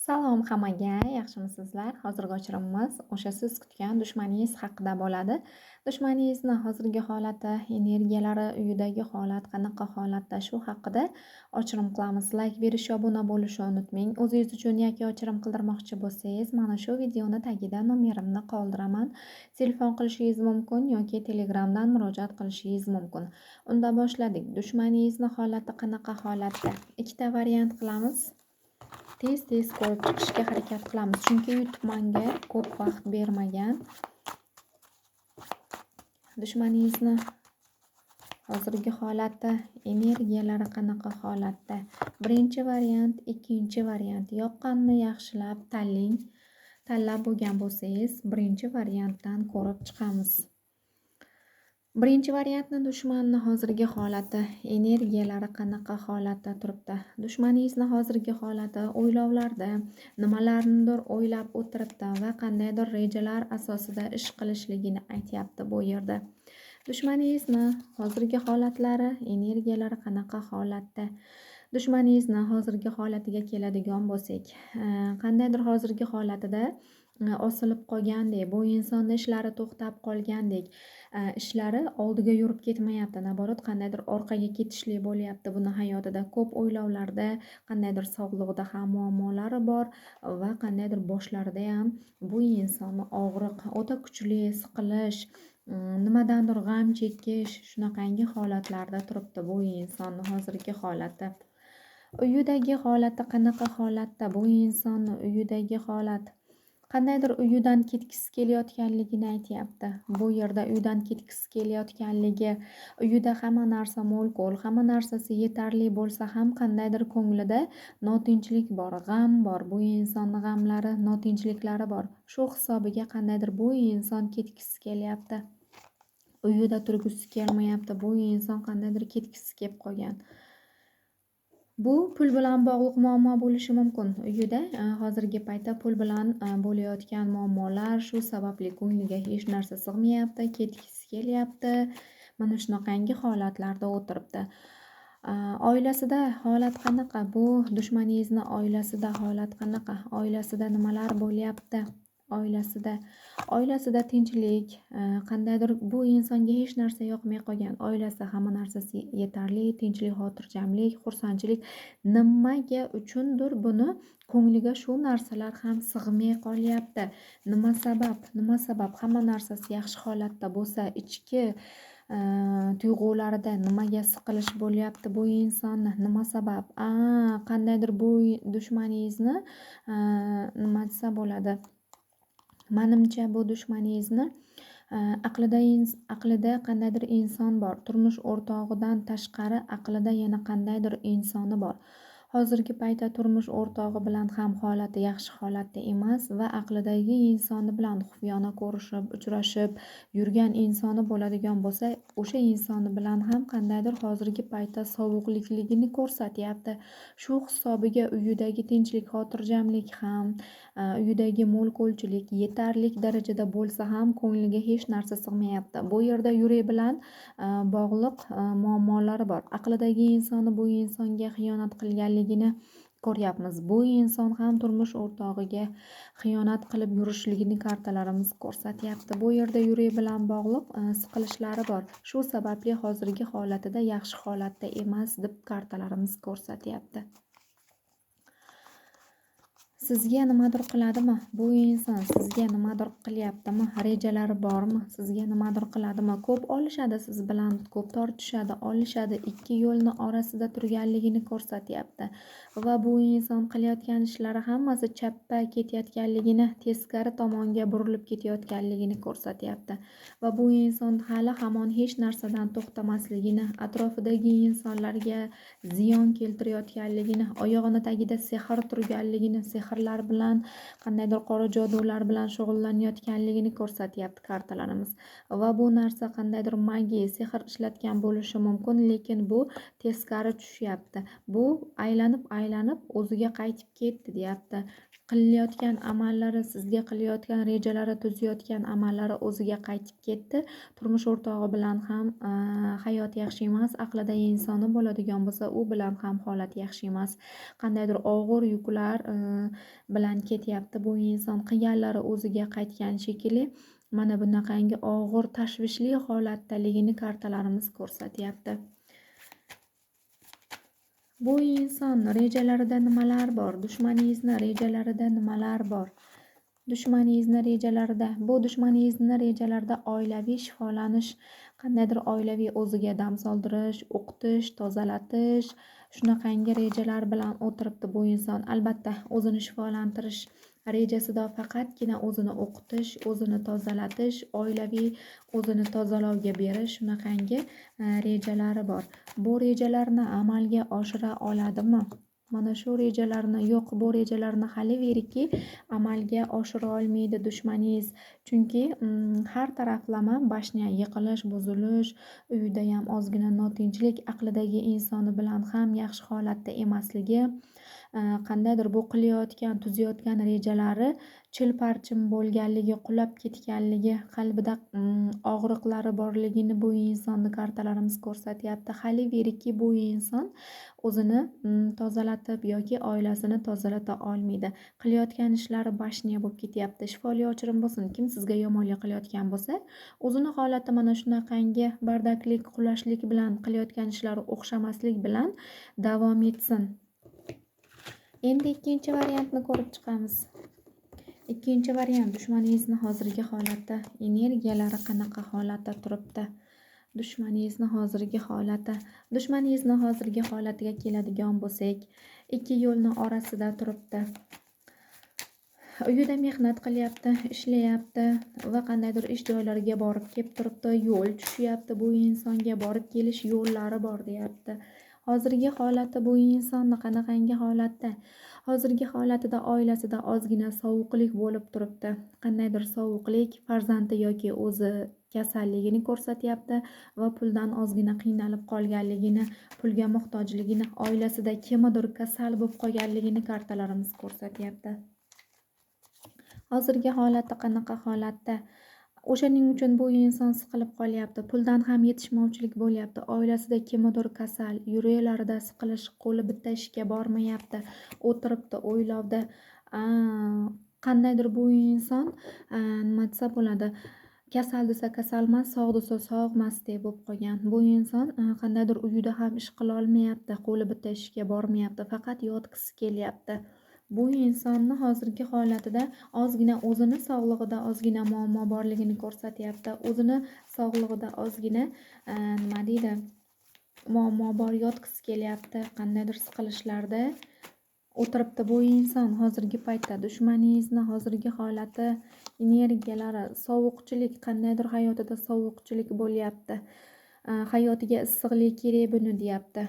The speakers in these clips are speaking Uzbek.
Salom hammaga, yaxshimisizlar? Hozirgi ochirimimiz o'sha siz kutgan dushmaningiz haqida bo'ladi. Dushmaningizni hozirgi holati, energiyalari, uyidagi holat qanaqa holatda, shu haqida ochirim qilamiz. Like berish, obuna bo'lishni unutmang. O'zingiz uchun yoki ochirim qildirmoqchi bo'lsangiz, mana shu videoni tagida nomerimni qoldiraman. Telefon qilishingiz mumkin yoki Telegramdan murojaat qilishingiz mumkin. Unda boshladik. Dushmaningizni holati qanaqa holatda? Ikkita variant qilamiz. Tez-tez ko'rib chiqishga harakat qilamiz, chunki YouTube menga ko'p vaqt bermagan. Dushmaningizni hozirgi holati, energiyalari qanaqa holatda? Birinchi variant, ikkinchi variant. Yoqqanini yaxshilab tanlang. Tanlab bo'lgan bo'lsangiz, birinchi variantdan ko'rib chiqamiz. Birinchi variantni dushmanni hozirgi holati, energiyalari qanaqa holatda turibdi? Dushmaningizni hozirgi holati o'ylovlarda, nimalarnidir o'ylab o'tiribdi va qandaydir rejalar asosida ish qilishligini aytyapti bu yerda. Dushmaningizni hozirgi holatlari, energiyalari qanaqa holatda? Dushmaningizni hozirgi holatiga keladigan bo'lsak, qandaydir hozirgi holatida osilib qolgandek, bu insonni ishlari to'xtab qolgandek, ishlari oldiga yurib ketmayapti, naborot qandaydir orqaga ketishlik bo'lyapti buni hayotida. Ko'p o'ylovlarda, qandaydir sog'lig'ida ham muammolari bor va qandaydir boshlarida ham bu insonni og'riq, o'ta kuchli siqilish, nimadandir g'am chekish, shunaqangi holatlarda turibdi bu insonni hozirgi holati. Uyidagi holati qanaqa holatda? Bu insonni uyidagi holat qandaydir uyidan ketgisi kelayotganligini aytyapti. Bu yerda uydan ketgisi kelayotganligi, uyida hamma narsa mo'l-ko'l, hamma narsasi yetarli bo'lsa ham qandaydir ko'nglida notinchlik bor, g'am bor. Bu insonni g'amlari, notinchliklari bor. Shu hisobiga qandaydir bu inson ketgisi kelyapti. Uyida turgisi kelmayapti. Bu inson qandaydir ketgisi kelib qolgan. Bu pul bilan bog'liq muammo bo'lishi mumkin. Uyida hozirgi paytda pul bilan bo'layotgan muammolar, shu sababli ko'ngliga hech narsa sig'mayapti, ketgisi kelyapti. Mana shunaqangi holatlarda o'tiribdi. Oilasida holat qanaqa? Bu dushmaningizni oilasida holat qanaqa? Oilasida nimalar bo'lyapti? Oilasida tinchlik, qandaydir bu insonga hech narsa yoqmay qolgan. Oilasida hamma narsasi yetarli, tinchlik, xotirjamlik, xursandchilik. Nimaga uchundir buni ko'ngliga shu narsalar ham sig'may qolyapti. Nima sabab? Nima sabab? Hamma narsasi yaxshi holatda bo'lsa, ichki tuyg'ularida nimaga siqilish bo'lyapti bu insonni? Nima sabab? Qandaydir bu dushmaningizni nima desa bo'ladi? Manimcha bu dushmaningizni aqlida qandaydir inson bor. Turmush o'rtog'idan tashqari aqlida yana qandaydir insoni bor. Hozirgi paytda turmush o'rtog'i bilan ham holati yaxshi holatda emas va aqlidagi insoni bilan xufiyona ko'rishib, uchrashib yurgan insoni bo'ladigan bo'lsa, o'sha insoni bilan ham qandaydir hozirgi paytda sovuqlikligini ko'rsatyapti. Shu hisobiga uyidagi tinchlik, xotirjamlik ham, uyidagi mo'l-ko'lchilik yetarli darajada bo'lsa ham ko'ngliga hech narsa sig'mayapti. Bu yerda yurak bilan bog'liq muammolari bor. Aqlidagi insoni bu insonga xiyonat qilganligini ko'ryapmiz. Bu inson ham turmush o'rtog'iga xiyonat qilib yurishligini kartalarimiz ko'rsatyapti. Bu yerda yurak bilan bog'liq siqilishlari bor. Shu sababli hozirgi holatida yaxshi holatda emas deb kartalarimiz ko'rsatyapti. Sizga nimadir qiladimi? Bu inson sizga nimadir qilyaptimi? Rejalari bormi? Sizga nimadir qiladimi? Ko'p olishadi siz bilan, ko'p tortishadi, olishadi. Ikki yo'lni orasida turganligini ko'rsatyapti. Va bu inson qilayotgan ishlari hammasi chappa ketayotganligini, teskari tomonga burilib ketayotganligini ko'rsatyapti. Va bu inson hali hamon hech narsadan to'xtamasligini, atrofidagi insonlarga ziyon keltirayotganligini, oyog'ini tagida sehr turganligini, sehrlar bilan, qandaydir qora jodular bilan shug'ullanayotganligini ko'rsatyapti kartalarimiz. Va bu narsa qandaydir magiya, sehr ishlatgan bo'lishi mumkin, lekin bu teskari tushyapti. Bu aylanib-aylanib o'ziga qaytib ketdi deyapti. Qilayotgan amallari, sizga qilayotgan rejalari, tuzayotgan amallari o'ziga qaytib ketdi. Turmush o'rtog'i bilan ham hayot yaxshi emas, aqlida insoni bo'ladigan bo'lsa, u bilan ham holat yaxshi emas. Qandaydir og'ir yuklar, bilan ketyapti. Bu inson qilganlari o'ziga qaytgan shekilli, mana bunaqangi og'ir tashvishli holatdaligini kartalarimiz ko'rsatyapti. Bu inson rejalarida nimalar bor? Dushmaningizni rejalarida nimalar bor? Dushmaningizni rejalarida, bu dushmaningizni rejalarida oilaviy shifolanish, qandaydir oilaviy o'ziga dam soldirish, o'qitish, tozalatish, shunaqangi rejalar bilan o'tiribdi bu inson. Albatta, o'zini shifolantirish rejasida faqatgina o'zini o'qitish, o'zini tozalatish, oilaviy o'zini tozalovga berish, shunaqangi rejalari bor. Bu rejalarni amalga oshira oladimi? Mana shu rejalarni yo'q, bu rejalarni hali veriki amalga oshira olmaydi dushmaningiz. Chunki har taraflama bashnya yiqilish, buzilish, uyida ham ozgina notinchlik, aqlidagi insoni bilan ham yaxshi holatda emasligi, qandaydir bu qilayotgan, tuzayotgan rejalari chil-parchim bo'lganligi, qulab ketganligi, qalbida og'riqlari borligini bu insonni kartalarimiz ko'rsatyapti. Hali veriki bu inson o'zini tozalatib yoki oilasini tozalata olmaydi. Qilayotgan ishlari bashnya bo'lib ketyapti. Shifoli ochirim bo'lsin. Kim sizga yomonlik qilayotgan bo'lsa, o'zini holati mana shunaqangi bardaklik, qulashlik bilan qilayotgan ishlari o'xshamaslik bilan davom etsin. Endi ikkinchi variantni ko'rib chiqamiz. Ikkinchi variant dushmaningizni hozirgi holatda energiyalari qanaqa holatda turibdi? Dushmaningizni hozirgi holati. Dushmaningizni hozirgi holatiga keladigan bo'lsak, ikki yo'lni orasida turibdi. Uyida mehnat qilyapti, ishlayapti va qandaydir ish joylariga borib kelib turibdi, yo'l tushyapti. Bu insonga borib kelish yo'llari bor deyapti. Hozirgi holati bu insonni qanaqangi holatda? Hozirgi holatida oilasida ozgina sovuqlik bo'lib turibdi. Qandaydir sovuqlik, farzandi yoki o'zi kasalligini ko'rsatyapti va puldan ozgina qiynalib qolganligini, pulga muhtojligini, oilasida kimnidir kasal bo'lib qolganligini kartalarimiz ko'rsatyapti. Hozirgi holati qanaqa holatda? O'shaning uchun bu inson siqilib qolyapti. Puldan ham yetishmovchilik bo'lyapti. Oilasida kimnidir kasal, yuraklarida siqilish, qo'li bitta ishga bormayapti. O'tiribdi o'ylovda. Qandaydir bu inson nima desa bo'ladi? Kasal desa kasal emas, sog' desa sog' emasdek bo'lib qolgan. Bu inson qandaydir uyida ham ish qila olmayapti, qo'li bitta ishga bormayapti, faqat yotgisi kelyapti. Bu insonni hozirgi holatida ozgina o'zini sog'lig'ida ozgina muammo borligini ko'rsatyapti. O'zini sog'lig'ida ozgina nima deydi, muammo bor, yotgisi kelyapti, qandaydir siqilishlarda o'tiribdi bu inson hozirgi paytda. Dushmaningizni hozirgi holati, energiyalari, sovuqchilik, qandaydir hayotida sovuqchilik bo'lyapti. Hayotiga issiqlik kerak buni deyapti.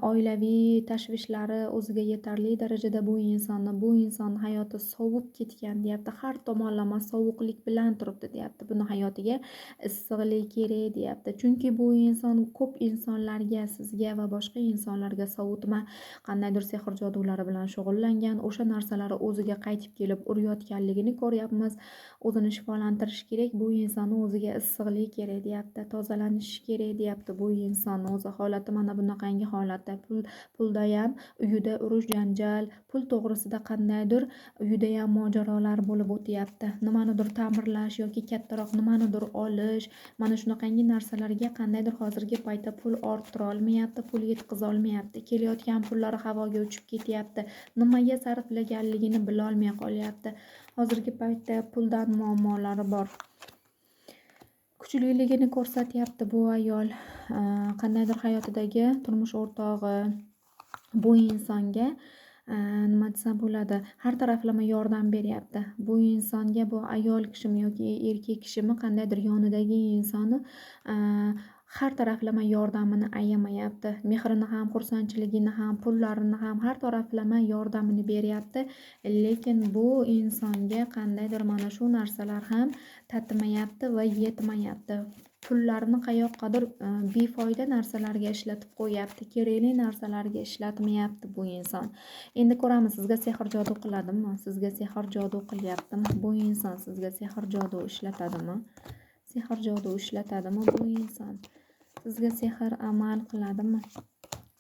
Oilaviy tashvishlari o'ziga yetarli darajada bu insonni hayoti sovib ketgan deyapti. Har tomonlama sovuqlik bilan turibdi deyapti. Buni hayotiga issiqlik kerak deyapti. Chunki bu inson ko'p insonlarga, sizga va boshqa insonlarga sovutma, qandaydir sehr jodulari bilan shug'ullangan, o'sha narsalari o'ziga qaytib kelib urayotganligini ko'ryapmiz. O'zini shifolantirish kerak, bu insonni o'ziga issiqlik kerak deyapti, tozalanishi kerak deyapti. Bu insonni o'zi holati mana bunaqangi holatda. Pulda ham uyida urush janjal, pul to'g'risida qandaydir uyida ham mojarolar bo'lib o'tyapti. Nimanidir ta'mirlash yoki kattaroq nimanidir olish, mana shunaqangi narsalarga qandaydir hozirgi paytda pul orttira olmayapti, pul yetkaza olmayapti. Kelayotgan pullari havoga uchib ketyapti. Nimaga sarflaganligini bila olmay qolyapti. Hozirgi paytda puldan muammolari bor. Kuchliligini ko'rsatyapti bu ayol. Qandaydir hayotidagi turmush o'rtog'i bu insonga nima desa bo'ladi, har taraflama yordam beryapti. Bu insonga, bu ayol kishimi yoki erkak kishimi, qandaydir yonidagi insoni har taraflama yordamini ayamayapti. Mehrini ham, xursandchiligini ham, pullarini ham har taraflama yordamini beryapti. Lekin bu insonga qandaydir mana shu narsalar ham tatimayapti va yetmayapti. Pullarni qayoqqadir befoyda narsalarga ishlatib qo'yapti, kerakli narsalarga ishlatmayapti bu inson. Endi ko'ramiz, sizga sehr jodu qiladimi? Sizga sehr jodu qilyaptimi? Bu inson sizga sehr jodu ishlatadimi? Sehr jodu ishlatadimi bu inson? Sizga sehr amal qiladimi?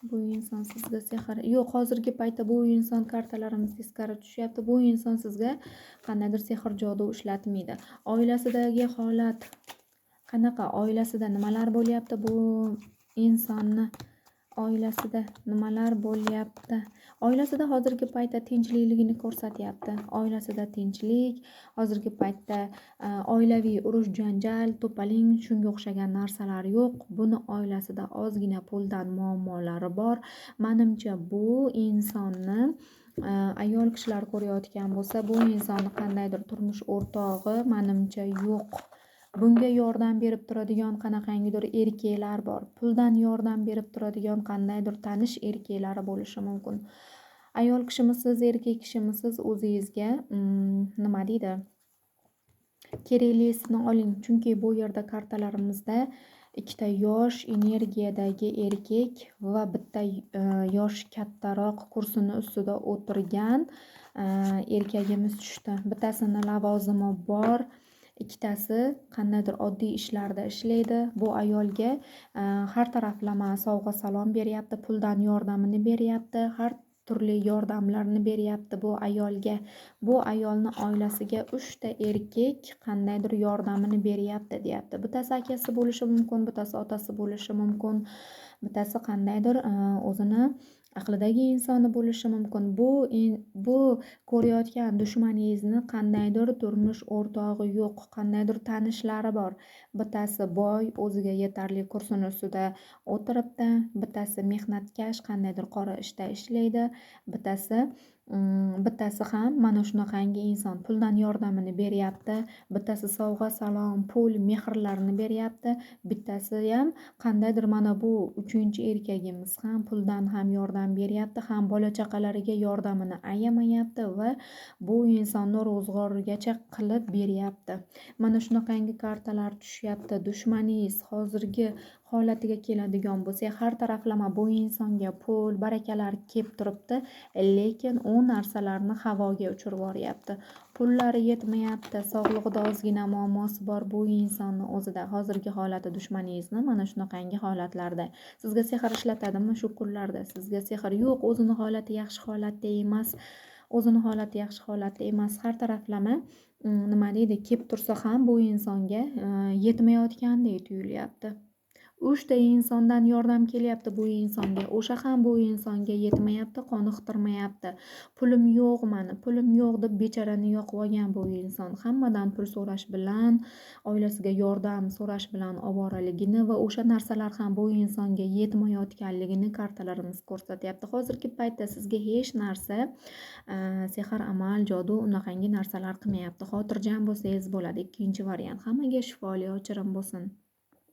Bu inson sizga sehr yo'q, hozirgi paytda bu inson, kartalarimiz teskari tushyapti. Bu inson sizga qandaydir sehr jodu ishlatmaydi. Oilasidagi holat qanaqa? Oilasida nimalar bo'lyapti? Bu insonni oilasida nimalar bo'lyapti? Oilasida hozirgi paytda tinchlikligini ko'rsatyapti. Oilasida tinchlik, hozirgi paytda oilaviy urush, janjal, to'paling, shunga o'xshagan narsalar yo'q. Buni oilasida ozgina puldan muammolari bor. Manimcha, bu insonni ayol kishilar ko'rayotgan bo'lsa, bu insonni qandaydir turmush o'rtog'i, manimcha, yo'q. Bunga yordam berib turadigan qanaqangidir erkaklar bor. Puldan yordam berib turadigan qandaydir tanish erkaklari bo'lishi mumkin. Ayol kishimisiz, erkak kishimisiz, o'zingizga nima deydi, keraklisini oling. Chunki bu yerda kartalarimizda ikkita yosh energiyadagi erkak va bitta yosh kattaroq kursini ustida o'tirgan erkagimiz tushdi. Bittasini lavozimi bor, ikkitasi qandaydir oddiy ishlarda ishlaydi. Bu ayolga har taraflama sovg'a salom beryapti, puldan yordamini beryapti, har turli yordamlarni beryapti bu ayolga. Bu ayolni oilasiga uchta erkak qandaydir yordamini beryapti deyapti. Bittasi akasi bo'lishi mumkin, bittasi otasi bo'lishi mumkin, bittasi qandaydir o'zini aqlidagi insoni bo'lishi mumkin. Bu ko'rayotgan dushmaningizni qandaydir turmush o'rtog'i yo'q, qandaydir tanishlari bor. Bittasi boy, o'ziga yetarli, kursini ustida o'tiribdi, bittasi mehnatkash, qandaydir qora ishda ishlaydi, bittasi ham mana shunaqangi inson, puldan yordamini beryapti, bittasi sovg'a salom, pul, mehrlarni beryapti, bittasiyam qandaydir, mana bu uchinchi erkagimiz ham puldan ham yordam beryapti, ham bola chaqalariga yordamini ayamayapti va bu insonni ro'zg'origacha qilib beryapti. Mana shunaqangi kartalar tushyapti. Dushmaningiz hozirgi holatiga keladigan bo'lsak, har taraflama bu insonga pul, barakalar kelib turibdi, lekin u narsalarni havoga uchirib yuboryapti. Pullari yetmayapti, sog'lig'ida ozgina muammosi bor bu insonni o'zida. Hozirgi holati dushmaningizni mana shunaqangi holatlarda. Sizga sehr ishlatadimi shu kunlarda? Sizga sehr yo'q, o'zini holati yaxshi holatda emas. O'zini holati yaxshi holatda emas. Har taraflama nima deydi, kelib tursa ham bu insonga yetmayotgandek tuyulyapti. Uchta insondan yordam kelyapti bu insonga, o'sha ham bu insonga yetmayapti, qoniqtirmayapti. Pulim yo'q mani, pulim yo'q deb becharani yoqib olgan bu inson. Hammadan pul so'rash bilan, oilasiga yordam so'rash bilan ovoraligini va o'sha narsalar ham bu insonga yetmayotganligini kartalarimiz ko'rsatyapti. Hozirgi paytda sizga hech narsa sehr, amal, jodu unaqangi narsalar qilmayapti. Xotirjam bo'lsangiz bo'ladi. Ikkinchi variant. Hammaga shifoli ochirim bo'lsin.